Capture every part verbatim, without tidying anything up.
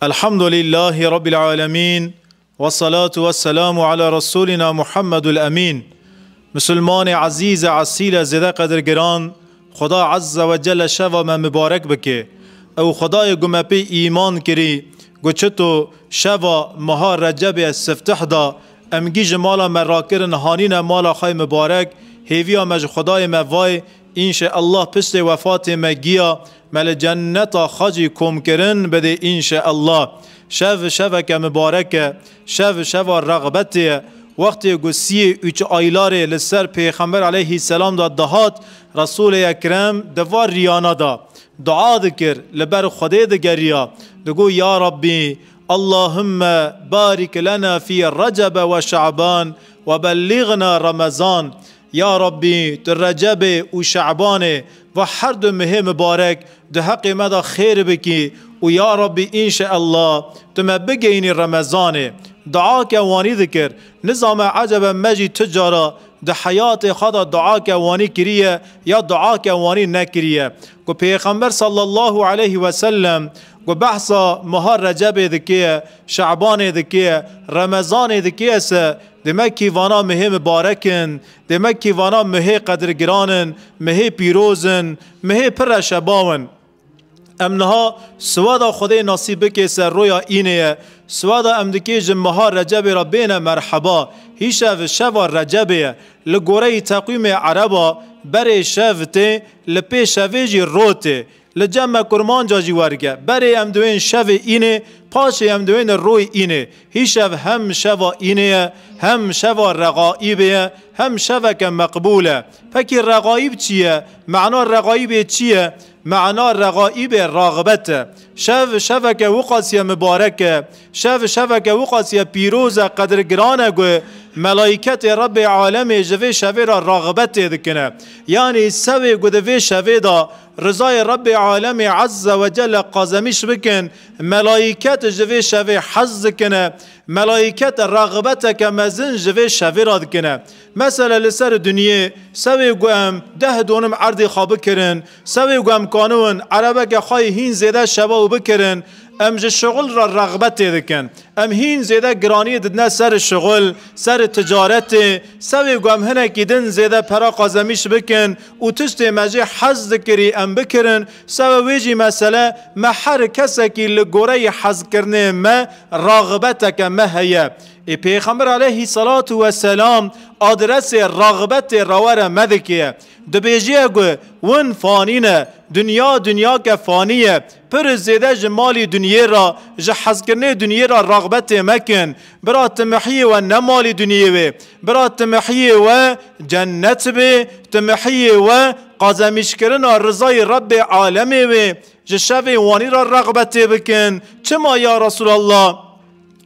Elhamdulillahî Rabbil Alemîn. Ve salatu ve selamu ala Resulina Muhammedul Emîn. Misilmanê ezîz e, esîl e, zêde qedirgiran, Xuda Azze ve Celle şeva me mibarek bike. Ew Xudayê ku me pê îman kirî, ku çito şeva meha Recebê siftih da, em gî ji mala me rakirin, hanîne mala xwe yê mibarek, hêviya me ji Xudayê me vay, înşeallah piştê wefatê me giya, me li cenneta xwe jî komkirin bidê înşeallah. Şev şeveke mibarek e, şev şeva rexbetê ye. Wextê ku siyê üç aylarê li ser Pêxember aleyhisselam de dihat, Resûlê Ekrem di va riyana de dua dikir, li ber Xwedê digeriya, digot, Ya Rabbî, Allahümme barik lena fî Recebe ve Şaban ve belliğna Remezan. Ya Rabbî, tu Recebê û Şebanê ve her du mihê mibarek di heqê me de xêr bikî û ya Rabbî înşeallah tu me bigeynî Remezanê. Duake wanî dikir. Nizame ecebe me jî tu cara di heyatê xwe de duake wanî kiriye ya duake wanî nekiriye. Ku Pêxember sallallahu aleyhi ve sellem ku behsa meha Recebê dike, Şebanê dike, Remezanê dike se, Demek kî vana mihê mibarek in, demek kî vana mihê qedirgiran in, mihê pîroz in, mihê pir reşebawin. Em niha siwada Xwedê nasîb bike ser roya înê ye. Siwada em dikê ji meha Recebê re bêne merheba. Hîşev şeva Recebê ye. Li goreyî teqwîmê Ereba berê şev tê, li pê şevê jî ro tê. Li cem me kurmanca jî werge. Berê em diwên şevê înê, paşê em diwên royê înê. Hîşev hem şeva înê ye, hem şeva regaîbê ye, hem şeveke meqbûl e. Pekî regaîb çi ye? Mena regaîbê çi ye? Mena regaîbê raxbet e. Şev şeveke wiqasiye mibarek e. Şev şeveke wiqasiye pîroz e, qedirgiran e ku melaîketê Rebbê alemê ji vê şevê re raxbetê dikine. Yanî sewê ku di vê şevê de rizayê Rebbê alemê Azze ve Celle qazemîş bikin, melaîket ji vê şevê hez dikine, melaîket rexbeteke mezin ji vê şevê re dikine. Mesele li ser dinyê, sewê ku em deh donim erdê xwe bikirin, sewê ku em kaniwin erebeke xwe yê hîn zêde şebaw bikirin, em ji şixul re rexbetê dikin. Em hîn zêde giraniyê didine ser şixul, ser ticaretê, sewê ku em hinekî din zêde pera qazemîş bikin û tiştê me jê hez dikirî em bikirin, sewê wê jî mesele me her kesekî li goreyî hezkirinê me raxibeteke me heye. Ê Pêxember aleyhî selatu weselam adresê raxibetê rawere me dike. Dibêjiye ku win fanî ne, dinya dinyake fanî ye. Pir zêde ji malî dinyê re, ji hezkirinê dinyê re raxbetê mekin. Bira timihiyê we ne malî dinyê wê. Bira timihiyê we cennet bê, timihiyê we qazemîşkirina rizayê Rebbê alemê wê. Ji şevê wanî re rexbetê bikin. Çima ya Resulallah?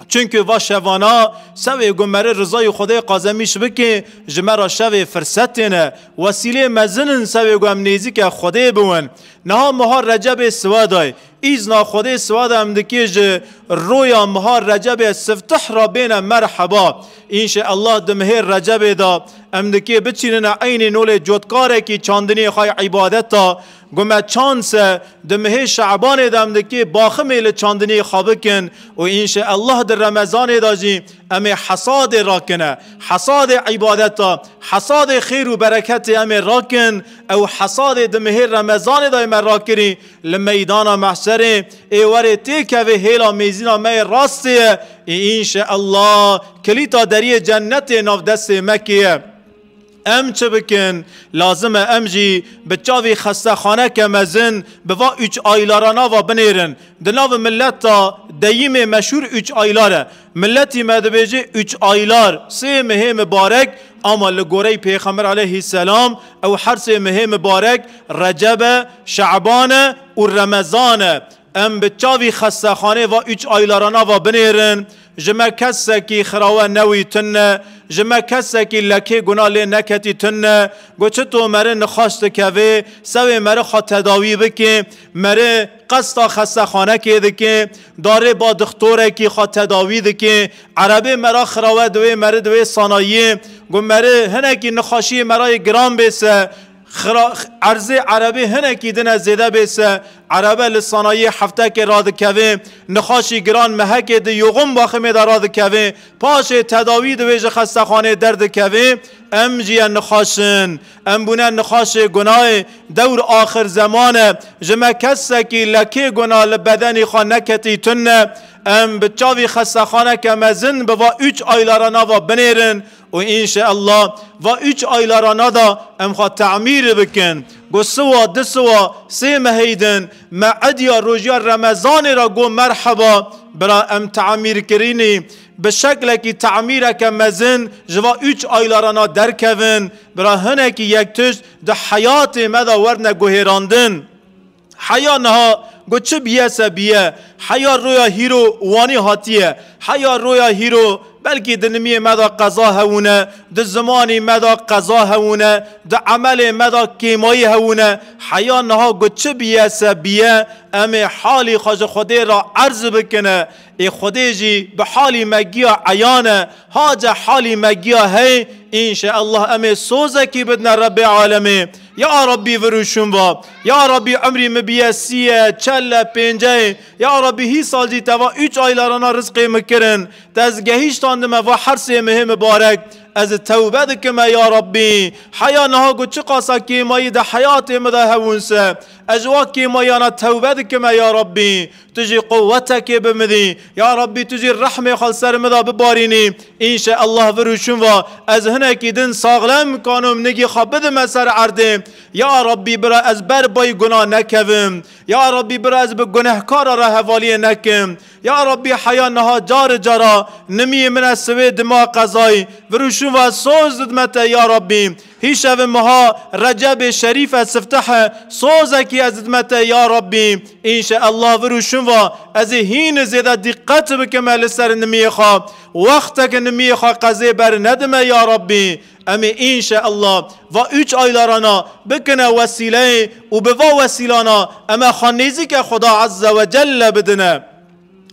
Çunku va şevana sewê ku meri rizayê Xwedê qazemîş bike, ji me re şevê firsetê ne. Wesîlê mezin in sewê ku em nêzîke Xwedê biwin. Niha meha Recebê siwedayê. Îzna Xwedê siwada em dikê ji roya meha Recebê siftih re bêne merheba. Înşeallah di mihê Recebê de em dikê biçînine eynê nolê cotkarekî çandiniyê xwe yê îbadeta. Ku me çand se di mihê Şebanê de em dikê baximê li çandiniyê xwe bikin û înşeallah di Remezanê de jî em ê hesadê rakine. Hesadê îbadeta, hesadê xêr û bereketê em ê rakin. Ew hesadê di mihê Remezanê de me rakirî li meydana mehşerê ê werê têkevê hêla mêzîna me yê rastê ye. Ê înşeallah kilîta deriyê cennetê nav destê me kê ye. Em çi bikin? Lazim e em jî bi çavî xestexaneke mezin bi va üç aylarana va binêrin. Di nav mileta deyîmê meşhûr üç aylar e. Miletî me dibêje üç aylar, sê mihê mibarek, ama li goreyî Pêxember aleyhisselam ew her sê mihê mibarek Receb e, Şeban e û Remezan e. Em bi çavî xestexanê va üç aylarana va binêrin. Ji me kesekî xirawe newî tune, ji me kesekî lekê guna lê neketî tune. Go çito meri nixaş dikevê, sewê meri xwe tedawî bikê, meri qesta xestexanekê dikê, darê ba dixtorekî xwe tedawî dikê, erebê mera xirawe diwê meri diwê sanayiyê, go meri hinekî nixaşiyê mera yê giran bê se, Xira-, erzê erebê hinekî din e zêde bê se, erebe li sanayiyê heftekê radikevê, nixaşî giran mehekê di yoxin baximê de radikevê, paşê tedawî divê ji xestexanê derdikevê, em jî ye nixaş in. Em bûne nixaşê gunayê, dewr axir zeman e, ji me kesekî lekê guna li bedenî xwe neketî tune. Em bi çavî xestexaneke mezin bi va üç aylara nava binêrin. Û înşeallah va üç aylara nada em xwe tamîr bikin. Go siwa, du siwa, sê mehê din me ediya rojiya Remezanê ra go merheba, bira em tamîrkirinî bi şeklekî tamîreke mezin ji va üç aylara na derkevin, bira hinekî yek tişt di heyatê me de werne guhêrandin. Heya niha go çi biye se biye. Heya roya hîro wanî hatiye. Heya roya hîro belkî di nimiyê me de qeza hewûne, di zimanî me de qeza hewûne, di emelê me de kêmayî hewûne. Heya niha go çi biye se biye, em ê halî xwe ji Xwedê re erz bikine. Ê Xwedê jî bi halî me giya eyan e. Hace halî me giya hey, înşeallah em ê sozekî bidine Rebbê alemê. Ya Rabbî vir û şûn va. Ya Rabbî umrî min biye sî ye, çel e, pênce ye. Ya Rabbî hî sal jî te va üç aylarana rizqê min kirin. Te ez gehîştandime va her sê mihê mibarek. Ez tewbe dikime ya Rabbî. Heya niha go çiqasa kêmayî di heyatê min de hewûn se. Ez ji wa kêmayiyana tewbe dikime ya Rabbî. Tu jî quwetekê bi min dî. Ya Rabbî, tu jî rehmê xwe li ser min de bibarînî. Înşeallah vir û şûn va ez hinekî din saxlem kanom nigî xwe bidime ser erdê. Ya Rabbî, bira ez ber bayî guna nekevim. Ya Rabbî, bira ez bi gunehkara re hevaliyê nekim. Ya Rabbî, heya niha car cara nimiyê min e siwê dima qezayî. Vir û şûn va soz didime te ya Rabbî. Hîşevin meha Recebê Şerîf e, sifteh e, sozekî ez didime te ya Rabbî. Înşeallah vir û şûn va ez ê hîn zêde dîqet bikime li ser nimiyê xwe. Wextek nimiyê xwe qezê ber nedime ya Rabbî. Em ê înşeallah va üç aylarana bikine wesîleyê û bi va wesîlana em ê xwe nêzîke Xweda Azze ve Celle bidine.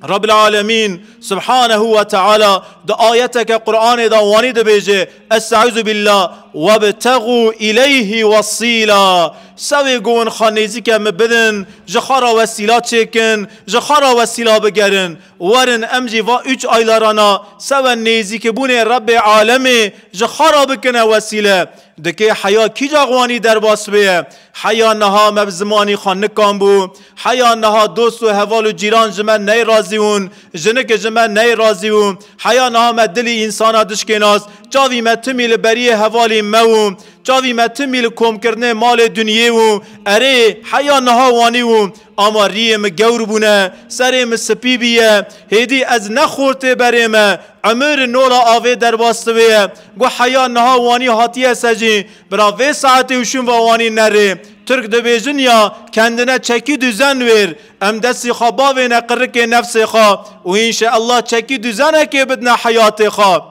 Rabbil Alemîn Subhanehu ve Teala di ayeteke Qur'anê de wanî dibêje, Estaizu billah, "Webtegu ileyhi wesîla." Sewê go win xwe nêzîke min bidin, ji xwe re wesîla çêkin, ji xwe re wesîla bigerin. Werin em jî va üç aylarana sewe nêzîkibûnê Rebbê Alemê ji xwe re bikine wesîle. Dikê heya kîja xwanî derbas bê ye? Heya niha me bi zimanî xwe nikan bû. Heya niha dost û heval û cîran ji me ney razî wûn. Jinik ji me ney razî wû. Heya niha me dilî însana dişkênas. Çavî me timî li beriyê hevalî me wû. Çavî me timî li komkirinê malê dinyê wû. Erê, heya niha wanî wû. Ama riyê min gewr bûne, serê min spî bîye. Hêdî ez ne xortê berê me. Emir nola avê derbas divê ye. Gu heya niha wanî hatiye se jî, bira vê saetê û şûn ve wanî nerê. Tirk dibêjin ya, kendine çekî düzen wêr. Em destî xwe bavêne qirikê nefsê xwe û înşeallah çekî düzenekê bidine heyatê xwe.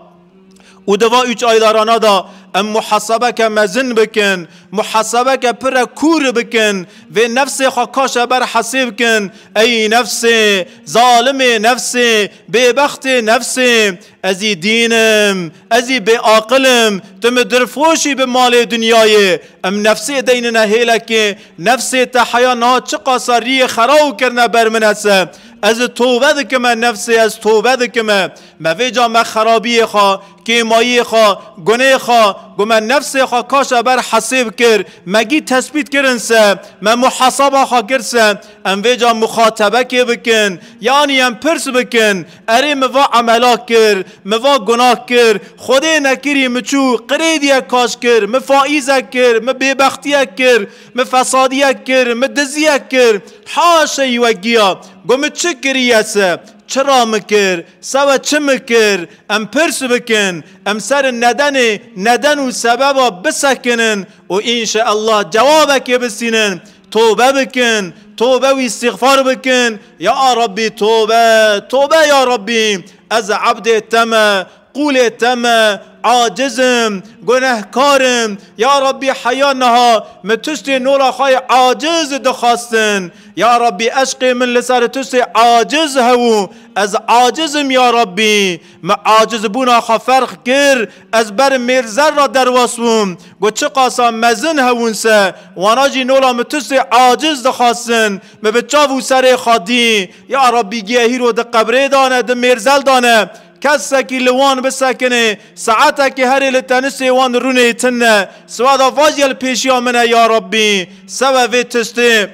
Û di va üç aylarana da em muhasebeke mezin bikin. Muhasebeke pire kûr bikin, vê nefsê xwe kaşe ber hesê bikin. Ey nefsê, zalimê nefsê, bêbextê nefsê, ez î dîn im, ez î bêaqil im, tu mi dirfoşî bi malê dinyayê. Em nefsê deynine hêlekê, nefsê te heya niha çiqasa riyê xeraw kirine ber min ese. Ez tobe dikime nefsê, ez tobe dikime. Me vêca me xerabiyê xwe, kêmayiyê xwe, gunê xwe, gu me nefsê xwe kaşa ber hesêb kir, me gî tespît kirin se, me muhasaba xwe kir se, em vêca muxatebekê bikin, yanî em pirs bikin, erê mi va emela kir, mi va gunah kir, Xwedê nekirî mi çû qirêdiyek kaş kir, mi faîzek kir, mi bêbextiyek kir, mi fesadiyek kir, mi diziyek kir, haşeyî we giya, gu mi çi kiriye se, çira mi kir, Sewe çi mi kir? Em pirs bikin. Em ser nedenê, neden û sebeba bisekinin û înşeallah cewabekê bisînin. Tobe bikin. Tobe û îstîxfar bikin. Ya Rabbî tobe, tobe ya Rabbî. Ez ebdê te me. Qûlê te me, aciz im, gunehkar im. Ya Rabbî, heya niha min tiştê nola xwe yê aciz dixwastin. Ya Rabbî, eşqê min li ser tiştê aciz hebû. Ez aciz im ya Rabbî. Min acizbûna xwe ferq kir. Ez ber mêrzel re derbas bûm. Got, çiqasa mezin hebûn se, wana jî nola min tiştê aciz dixwastin. Min bi çav û serê xwe dî. Ya Rabbî, giya hîro di qebrê de ne, di mêrzel de ne. Kesekî li wan bisekinê, saetekî herê li tenistê wan rûnê tune. Siwada vajiya li pêşiya min e, ya Rabbî. Sewe vê tiştê.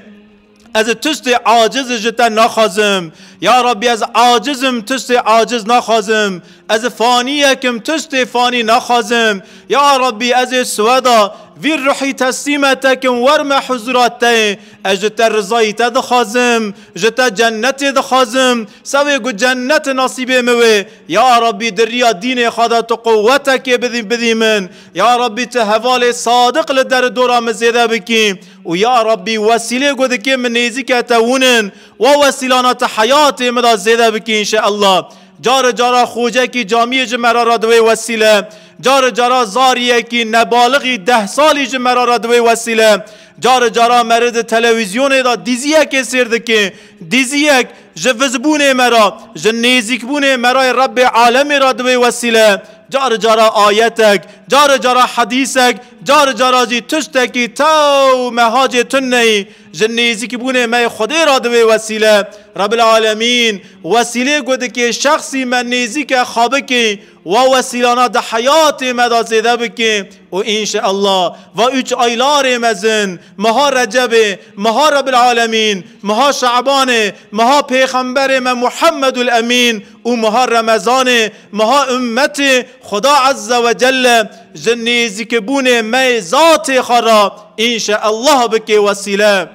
Ez tiştê aciz ji te naxwazim. Ya Rabbî, ez aciz im, tiştê aciz naxwazim. Ez faniyek im, tiştê fanî naxwazim. Ya Rabbî, ez ê siweda vî ruhî teslîme te kim, werme huzura te. Ez ji te rizayî te dixwazim, ji te cennetê dixwazim. Sewê ku cennet nasîbê min wê. Ya Rabbî, di riya dînê xwe de tu quwetekê bidî, bidî min. Ya Rabbî, tu hevalê sadiq li der dora min zêde bikî. Û ya Rabbî, wesîlê ku dikê min nêzîke te wûnin, wa wesîlana tu heyatê min de zêde bikî înşeallah. Carê cara xocekî camiyê ji me re re di wê wesîle. Carê cara zariyekî nebalixî deh salî ji me re re di wê wesîle. Carê cara meri di televîzyonê de dîziyekê sêr dike. Dîziyek ji vizbûnê me re, ji nêzîkbûnê me re Rebbê alemê re di wê wesîle. Carê cara ayetek, carê cara hedîsek, carê cara jî tiştekî tew mehacê tuneyî ji nêzîkbûnê me yê Xwedê re di wê wesîle. Rebbil alemîn, wesîlê ku dikê şexsî me nêzîke xwe bikê, wa wesîlana di heyatê me de zêde bikê. Û înşeallah, va üç aylarê mezin, meha Recebê, meha Rebbil alemîn, meha Şabanê, meha Pêxemberê me Muhammedul Emîn û meha Remezanê, meha ümmetê Xuda Azze ve Celle ji nêzîkbûnê me yê zatê xwe re înşeallah bikê wesîle.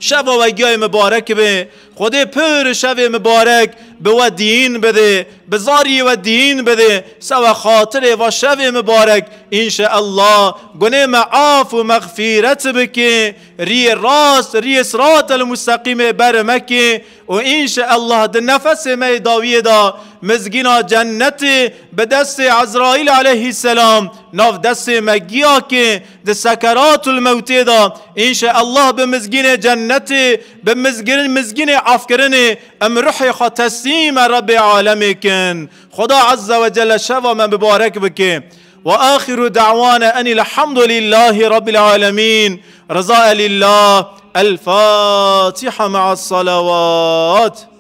Şeva we giyayê mibarek be. Xwedê pir şevê mibarek bi we dîn bide, bi zariyê we dîn bide. Sewe xatirê va şevê mibarek, înşeallah, gunê me af û mexfîret bike. Riyê rast, riyê siratel musteqîmê ber meke. Û înşeallah di nefesê me yê dawiyê de mizgîna cennetê bi destê Ezraîl aleyhisselam nav destê me giya ke di sekeratul mewtê de, înşeallah bi mizgînê cennetê, bi mizgîn-, mizgînê afkirinê em ruhê xwe teslîme Rebbê alemê kin. Xuda Azze ve Celle şeva me mibarek bike. Ve axiru da'wana enil hamdulillahî Rabbil alemin. Rıza lillah. El Fatiha ma'as salavat.